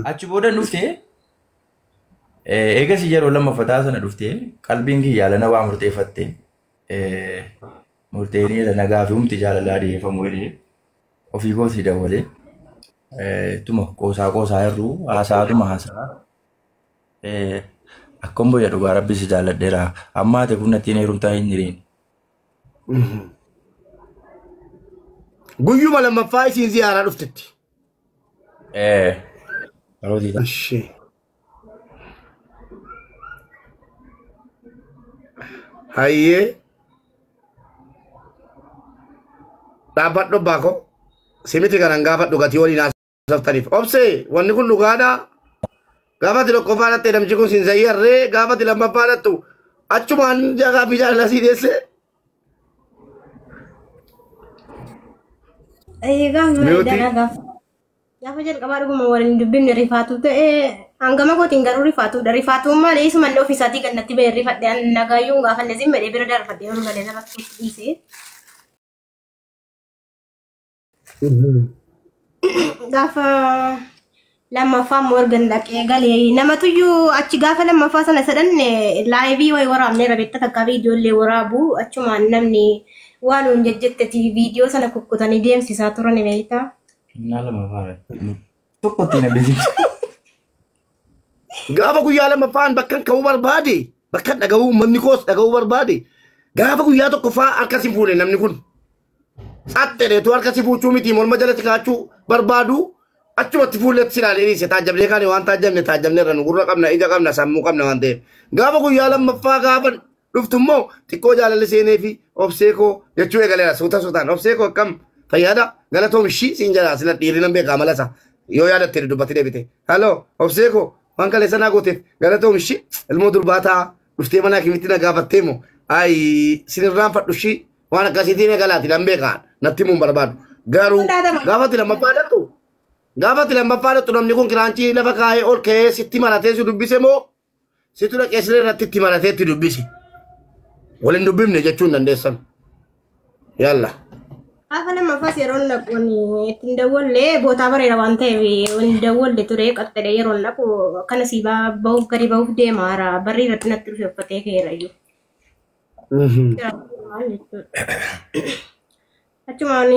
Achi booda dhuftee eegas yeroo lammaffataa sana dhuftee qalbiin kiyya jaalala waa murteeffatte. Murteenii nagaa fi humti jaalalaa dhiyeeffamu jedhee ofii kootii dawwalee tuma qoosaa qoosaa jirru haasaatuma haasaa. Akkam boya dhugaa rabbi si jaalladheera. Amma ati kun nattiin heerumtaa hin jireen. Guyyuma lammaffaa isiin ziyaaraa dhuftetti. Yeroo Ishee. Hayyee. Dhaabbadhu baako. Simiti kanan gaafadhu gatii waliin haasaftaniif. Obsee wanni kun dhugaadhaa. Gaafa ati tokkoffaa dhatte namichi kun siin zayyarree gaafa ati lammaffaa dhattu achumaan jaagaa fi jaalala sii deesse. Egaa Miyootii. gaafa jalqabaa dhuguma waliin dubbifne rifaatu ta'e hangama kootiin garuu rifaatudha. Rifaatuun malee isumallee ofiisaatii gannatti bahee rifadhe nagaayyuun gaafa illee zimmadhee bira darfadhee ol galee lafa keessa dhiisee. Gaafa lammaffaa immoo erga dhaqee galee namatuyyuu achi gaafa lammaffaa sana sadan laayivii wayi waraabneera beektaa takkaa viidiyoollee waraabu achumaan namni waan nuun jejjetteti viidiyoo sana kukkutanii deemsisaa turan beektaa. Innaa lammaffaa tokko ittiin adeemsisu. Gaafa guyyaa lammaffaan bakka ka'uu barbaade bakka dhaga'uu uummanni koos dhaga'uu barbaade gaafa guyyaa tokkoffaa harka si fuune namni kun. Saxxeetu harka si fuuchuu miti morma jalatti kaachuu barbaadu achumatti fuulletti si ilaalee dhiise taajjabnee kaane waan taajjabne taajjabne irra nu gurra qabna ija qabna sammuu qabna waan ta'eef. Gaafa guyyaa lammaffaa gaafa dhuftu immoo xiqqoo jaalalli seenee fi obsee koo jechuu eegaleera suuta suutaan obsee koo akkam fayyaada galatoom ishii siin jedha sila dhiirri nan beekaa mala isaa yoo yaadatte dubbatti deebite. Haloo obsee koo waan kaleessa naa gooteef galatoom ishii ilmoo durbaa ta'a dhuftee mana kimitti na gaafattee moo ayi sinirraan fadhu ishii waan akkasiitiin eegalaati nan beekaa natti himuun barbaadu. Garuu gaafa ati lammaffaa dhattu gaafa ati lammaffaa dhattu namni kun kiraanchii lafa kaa'ee ol ka'ee sitti maratee si dubbise moo situ dhaqee siree irratti itti maratee itti dubbise. Waliin dubbifne jechuun dandeessan. Yalla. Gaafa lammaffaas yeroo dhaqu ittiin dawwallee bootaa bareeda waan ta'eef hin dawwalle ture qaxxalee yeroo dhaqu akkana sii bahuuf gadi bahuuf deema hara barri irratti natti dhufe uffatee keera iyyuu. Achumaan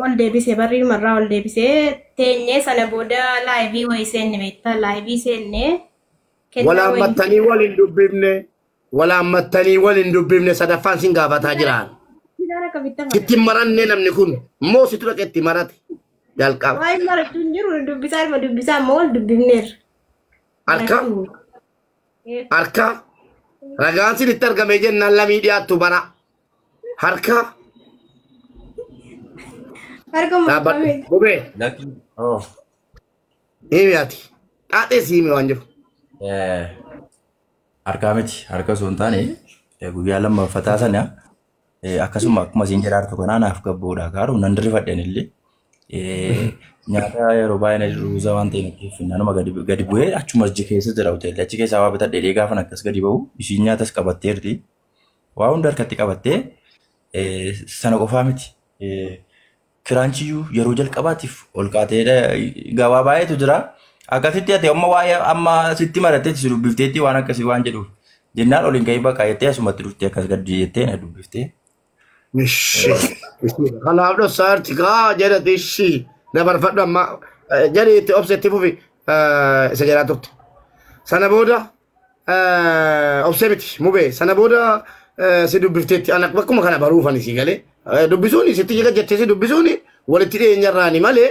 ol deebisee barri marraa ol deebisee teenyee sana booda laayivii wayii seenne beektaa laayivii seenne. Walaammattanii waliin dubbifne walaammattanii waliin dubbifne sadaffaan sin gaafataa jiraan. Sitti maranne namni kun immoo situ dhaqee itti marate jalqaba. Waa'ee marachuu hin jiru dubbisaa ilma dubbisaa immoo wal dubbifneerra. Harka harka ragaan sin itti argamee jennaan lamii dhiyaattu bara. Harka Harka dhaabbadhu. mukamee. Gubee Lakki. Oh. himi ati. Xaaxee si himi waan jiru. Harkaa miti harka osoo hin taane guyyaa lammaffataa sana akkasuma akkuma siin jedhaartu kanaa naaf gabboodha garuu nan dirrifadhen illee nyaata yeroo baay'ee na ruuza waan ta'e natti naanuma gadi bu'ee achuma achi keessa jira hoteelli achi keessaa waa bitadhe dheedhee gaafan akkas gadi ba'u ishiin nyaatas qabatteerti waa hunda harkatti qabattee sana qofaa miti. Kiraanchiyyuu yeroo jalqabaatiif ol kaatee gabaa baay'eetu jira. Akkasitti ati amma waa'ee amma sitti maratteetti si dubbifteetti waan akkasii waan jedhuuf jennaan ol hin gahin bakka jettee asumatti dhuftee akkas gadi jettee na dubbiftee. Ishee. Kanaaf dhossaarti kaa jedhate ishii dabarfadhu amma jedhi itti obse itti fufi isa jedhaa turte. Sana booda obsee miti mubee sana booda si dubbifteetti ana bakkuma kana baruufani si galee dubbisuuni sitti jega jettee si dubbisuuni walitti dhiyeenyarraani malee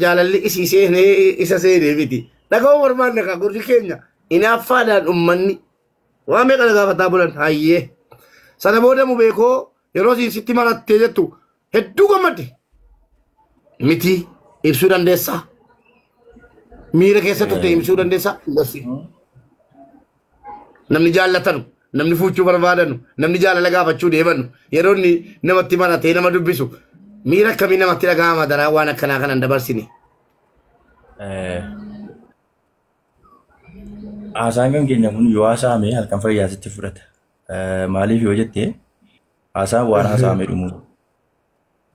jaalalli isii seenee isa seenee miti. Dhaga'uu barbaanne kaa gurri keenya inaaffaadhaan uummanni waan meeqa gaafataa bulan hayyee. Sana booda mubee koo yeroo siin sitti marattee jettu hedduu gammadde. Miti ibsuu dandeessaa. Miira keessa turte ibsuu dandeessaa. Namni jaallatanu, namni fuuchuu barbaadanu, namni jaalala gaafachuu deemanu, yeroo inni namatti maratee nama dubbisu miira akkamii namatti dhaga'ama daraa waan akkanaa kanan dabarsine. Haasaan kan keenya kun yoo haasa'ame halkan fayyaa sitti fudhata. Maaliif yoo jette haasaan waan haasa'ame dhumu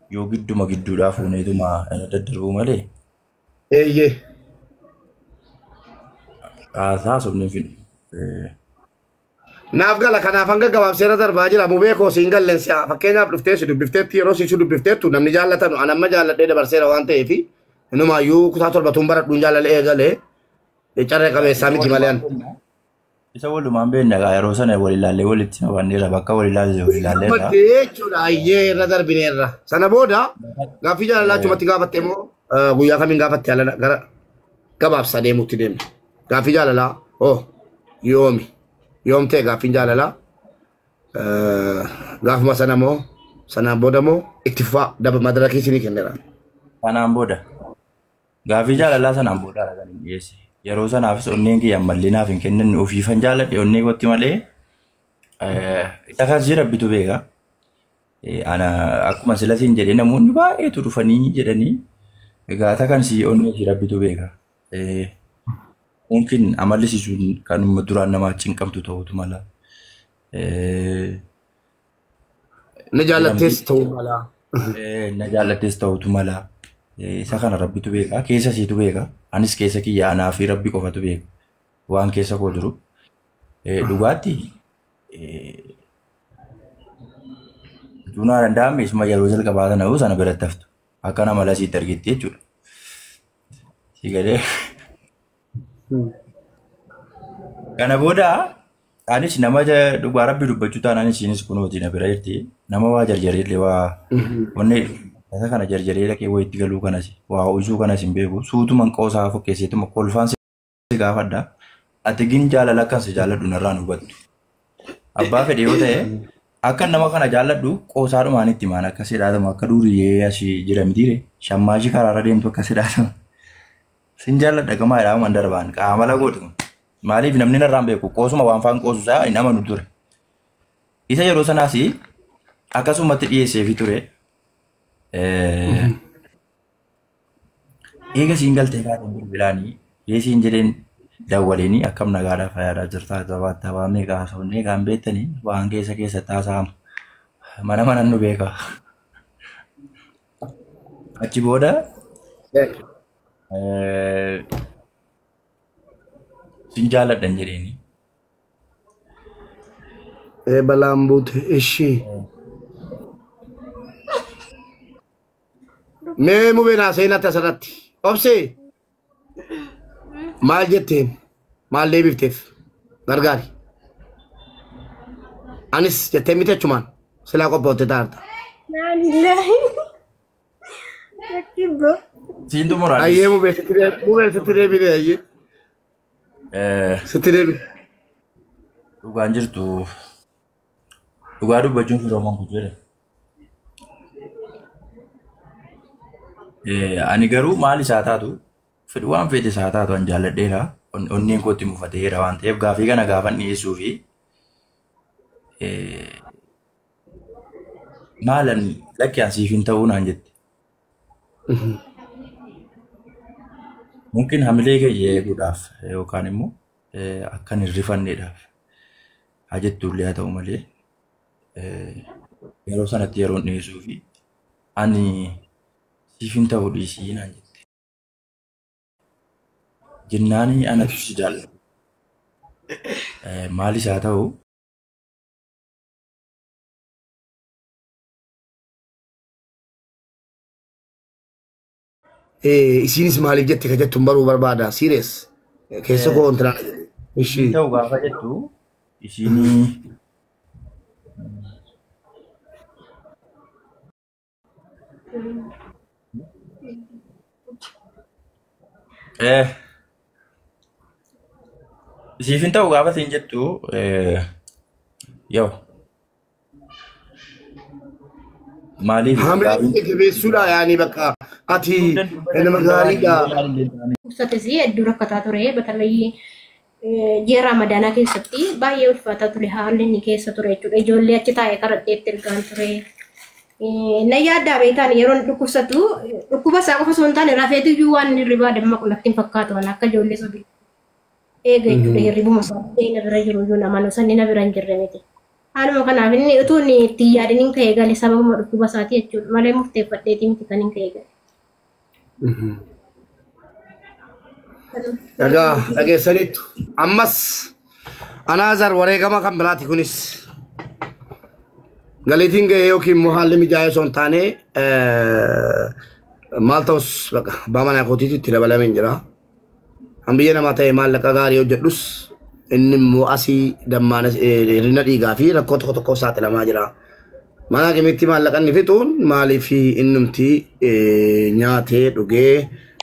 yoo gidduma gidduudhaa fuuneetuma daddarbuu malee Eeyyee. Haasofni hin fidhu. Naaf gala kanaaf hanga gabaabseera darbaa jira mubee koo siin galleen si'a fakkeenyaaf dhuftee si dubbifteetti yeroo si dubbifteettu namni jaallatanu an amma jaalladhee dabarseera waan ta'eef inumaayyuu kutaa torbatuun baradhuun jaalala eegalee carree qabeessaa miti malee an. Isa walumaan beekna egaa yeroo sana wal ilaallee walitti nabanneerra bakka wal ilaalle wal ilaalleerra. Gammaddee jechuudha ayyee irra darbineerra. Sana booda gaaffii jaalalaa achumatti gaafatte immoo guyyaa kamiin gaafatte alana gara gabaabsaa deemuutti deemne. Gaaffii jaalalaa oh yoomi yoom ta'e gaaffiin jaalalaa gaafuma sana moo sanaan booda moo itti fufaa daba madarakii isinii kenneera. Sanaan booda gaaffii jaalalaa sanaan booda kan hin dhiyeesse. Yeroo sanaafis onneen kiyya ammallee naaf hin kennan ofiifan jaaladhe onnee kootti malee isa kan si rabbitu beeka. Ana akkuma sila siin jedhee namoonni baay'eetu dhufanii jedhanii egaa ta kan si onnee si rabbitu beeka. Mungkin amalli si sun kanuma duraan nama cinqamtu ta'utu mala. Na jaallattees ta'uu mala. Na jaallattees ta'utu mala. Isa kana rabbitu beeka. Keessa siitu beeka. Anis keessa kiyya anaa fi rabbi qofatu beeka. Waan keessa koo jiru. Dhugaatti utuu naa danda'ame isuma yeroo jalqabaa sana sana biratti haftu. Akka nama lasiitti argitti jechuudha. Si galee. Kana booda anis nama dhugaa rabbi dubbachuu taanaan isiinis kunooti na bira jirti. Nama waa jarjaree waa wanni isa kana jarjaree dhaqee wayitti galuu kanas waa ho'isuu kanas hin beeku. Suutuman qoosaa fokkeesseetuma kolfaan si gaafadha. Ati gin jaalala akkan si jaalladhu narraan hubattu. Abbaa fedhe yoo ta'e akka nama kana jaalladhu qoosaadhumaan itti maan akka sedhaatama akka duuriyyee asii jira mitiire shammaashii karaarra deemtu akka sedhaatama. Sin jaalladha gamaa jedhamumaan darbaan qaamala godhu. Maaliif namni narraan beeku qoosuma waan faan qoosu isaa hin amanu ture. Isa yeroo sanaas akkasumatti dhiyeesseefi ture. Eega siin galtee kaateen bilbilaanii yeesiin jedheen dawwaleenii akkam nagaadhaa fayyaadhaa jirtaa jabaattaa waan meeqa haasofnee kan beektanii waan keessa keessa taasa'amu mana manan nu beeka. Achi booda sin jaalladhan jedheeni. Balaan buute ishii. Mee mubee naa seenatti asirratti. Obsee maal jetteen maal deebifteef gargaari. Anis jettee miti achumaan silaa qophoofte taarta. Naanillaahi. Rakkibbo. Siin xumuraanis. Ayyee mubee sitti deebine ayyee sitti deebine. Dhugaan jirtu dhugaa dubbachuun firooman kun jedhe. Ani garuu maal isaa taatu fedhu waan fedhe isaa taatu an jaalladheera. Onneen kootti mufateera waan ta'eef gaafii kana gaafan dhiyeessuu fi maalan lakki an siif hin ta'uu naan jette. Mungkin hamilee kiyya eeguudhaaf yookaan immoo akkan hin rifanneedhaaf haa jettullee haa ta'u malee yeroo sanatti yeroon dhiyeessuu fi ani siif hin ta'uu dhiisii naan jette. Jennaani anatu si jaalladha. Maalis haa ta'u Isiinis maaliif jette ka jettuun baruu barbaada. Serious. Keessa koo wanti naan hin ishii. ta'u gaafa jettu isiinii siif hin ta'u gaafa siin jettu yoo maaliif Hamilee gaafiin kee jabeessuudha yaani bakka ati nama gaariidha. Dhukkubsates hedduu rakkataa ture. Batallayii ji'a Ramadaanaa keessatti baay'ee ulfaataa ture haalli inni keessa ture jechuudha. Ijoollee achi taa'ee karadheetti ergaan ture. Na yaaddaa beektaan yeroo inni dhukkubsatu dhukkuba isaa qofa osoo hin taane rafeetu iyyuu waan inni hirribaa dammaqu natti hin fakkaatu waan akka ijoollee sobii eega jechuudha hirribuma isaa na bira jiru iyyuu nama sanni na bira hin jirre miti. Haaluma kanaaf inni utuu inni itti hin yaadin hin ka'ee gale sababuma dhukkuba isaati jechuudha malee murteeffadheetii miti kan hin ka'ee gale. Dhagaa dhageessaniittu. Ammas anaazar wareegama kan biraati kunis. Galiitiin ga'ee yookiin immoo haalli mijaa'ee osoo hin taane maal ta'us baqa abbaa manaa kootiitu itti dabalamee hin jira. An biyya namaa ta'e maallaqa gaarii hojjedhus inni immoo asii dammaana hir'ina dhiigaa fi rakkoo tokko tokkoof saaxilamaa jira. Mana hakimiitti maallaqa inni fixuun maaliif innumti nyaatee dhugee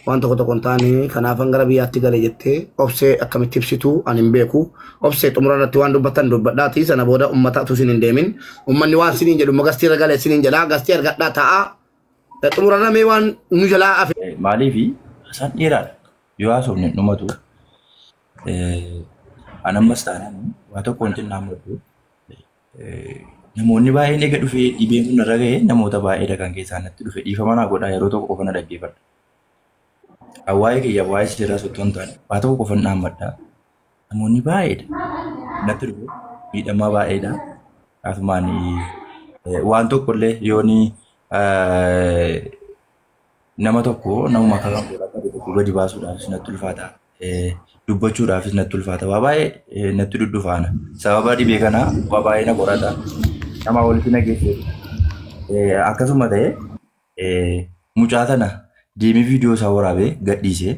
waan tokko tokko hin taane kanaafan gara biyyaatti gale jettee obsee akkamitti ibsitu ani hin beeku. Obsee xumura irratti waan dubbattan dubbadhaati sana booda uummata utuu isin hin deemin uummanni waan isiniin jedhu immoo gastii irra gale isiniin jedha gastii argadhaa ta'a. Xumura irra mee waan nu jalaa hafe. Maaliifi isaan dheeraadha. Yoo haasofne hin dhumatu. An ammas taanaan waa tokko wanti hin dhaammatu. Namoonni baay'een eega dhufee dhibeen kun irra ga'e namoota baay'eedha kan keessaa natti dhufe dhiifama naa godhaa yeroo tokko qofa na dhaggeeffadha. Waa'ee kiyya waa'ee seeraa osoo hin taane waa tokko qofa hin dhaammadha. Namoonni baay'eedha natti dhufe miidhamaa baay'eedha. Asumaan waan tokko illee yooni nama tokko namuma akka kan godhaa tokko gadi baasuudhaafis natti ulfaata. Dubbachuudhaafis natti ulfaata. Waa baay'ee natti duddufaana. Sababa dhibee kanaa waa baay'ee na qorata. Nama walitti na geesse. Akkasuma ta'e mucaa tana deemee viidiyoo isaa waraabee gadhiisee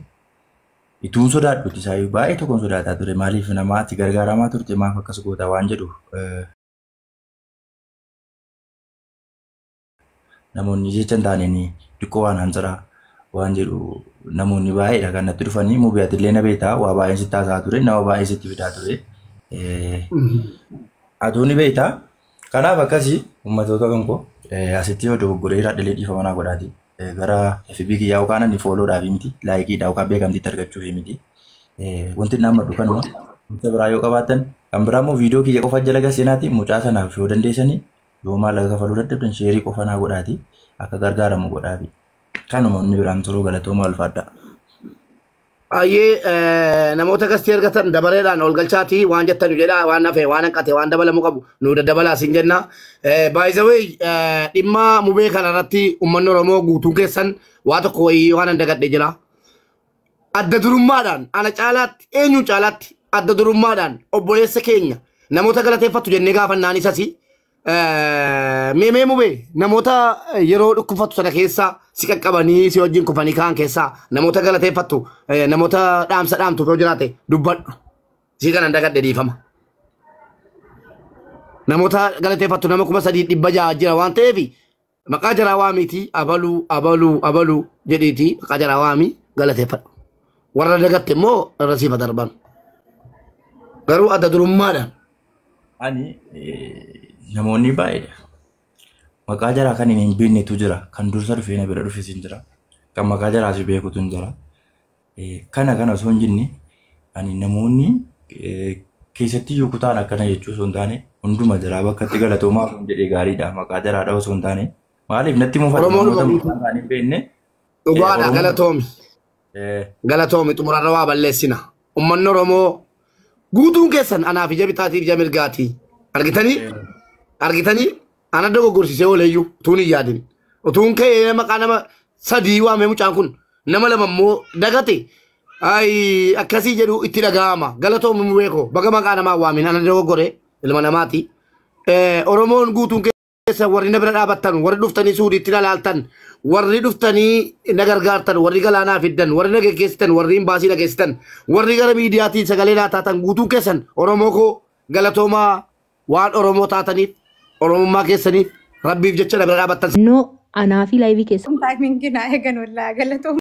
ituun sodaadhutti isaayyuu baay'ee tokkoon sodaataa ture. Maaliif nama ati gargaaramaa turte maaf akkas goota waan jedhu namoonni jecha hin taaneen xiqqoo waan hancaraa waan jedhu namoonni baay'eedha kan natti dhufanii mubiyatillee na beektaa waa baay'een sitti haasa'aa ture nama baay'ee sitti fidaa ture. Atuu ni beektaa. Kanaaf akkasii uummattoota kan koo asitti yoo dogoggoree jiraadhe dhiifama naa godhaati. Gara FB kiyyaa yookaan ani fooloodhaaf miti laayikiidha yookaan beekamtiitti argachuuf miti. Wanti inni hammadhu kanuma wanta biraa yoo qabaattan kan biraa immoo viidiyoo kiyya qofa jala gaseenaati mucaa sanaaf yoo dandeessanii yoo maallaqa kafaluu dadhabdan sheerii qofa naa godhaati akka gargaaramu godhaafi. Kanuma inni biraan turuu galatooma ulfaadha. Ayyee namoota gastii argatan dabareedhaan ol galchaatii waan jettan jedhaa waan hafe waan hanqate waan dabalamuu qabu nu daddabalaa siin jenna. By the way dhimma mubee kana irratti uummanni Oromoo guutuun keessan waa tokko wayii waan hin dagadhe jira. Adda durummaadhaan ana caalaatti eenyuun caalaatti adda durummaadhaan obboleessa keenya namoota galateeffattu jennee gaafannaan isas mee mubee namoota yeroo dhukkubfattu sana keessa si qaqqabanii si wajjin kufanii kaan keessaa namoota galateeffattu namoota dhaamsa dhaamtu yoo jiraate dubbadhu. Sii kanan dagadhe dhiifama. Namoota galateeffattu nama 3600 jira waan ta'eef maqaa jaraa waamiitii abaluu abaluu abaluu jedhiitii maqaa jaraa waamii galateeffadhu. Warra dagatte immoo irra siifa darban. Garuu adda durummaadhaan. Ani namoonni baay'eedha. Maqaa jaraa kan hin beeknetu jira. Kan dursa dhufee na bira dhufes hin jira. Kan maqaa jaraas beekutu hin jira. Kana kana osoo hin jenne ani namoonni keessatti iyyuu kutaan akkana jechuu osoo hin taane hunduma jaraa bakka itti galatoomaa osoo hin jedhee gaariidha. Maqaa jaraadha osoo hin taane maaliif natti mufata Oromoon namoota dhuma maqaa isaanii hin beekne. Dhugaadha Oromoon galatoomi. Galatoomi xumurarra waa balleessina. Uummanni Oromoo guutuun keessan anaaf ija bitaatiif ija mirgaati. Argitanii? Argitanii? Ana dogoggorsiisee ooleyyuu utuun hin yaadin. Utuun ka'ee maqaa nama sadii waamee mucaan kun nama lama immoo dagate. Ay akkasii jedhu itti dhaga'ama. Galatoomi mubee koo baga maqaa namaa waamin ana dogoggore ilma namaati. Oromoon guutuun keessa warri na bira dhaabattan warri dhuftanii suudiitti na laaltan warri dhuftanii na gargaartan warri galaanaa fiddan warri na geggeessitan warri imbaasii na geessitan warri gara miidiyaatiin sagalee naa taatan guutuun keessan Oromoo koo galatoomaa waan Oromoo taataniif Oromummaa keessaniif rabbiif jecha na bira dhaabattan. No, anaa fi laayivii keessa Timing naa eegan wallaahi galatooma.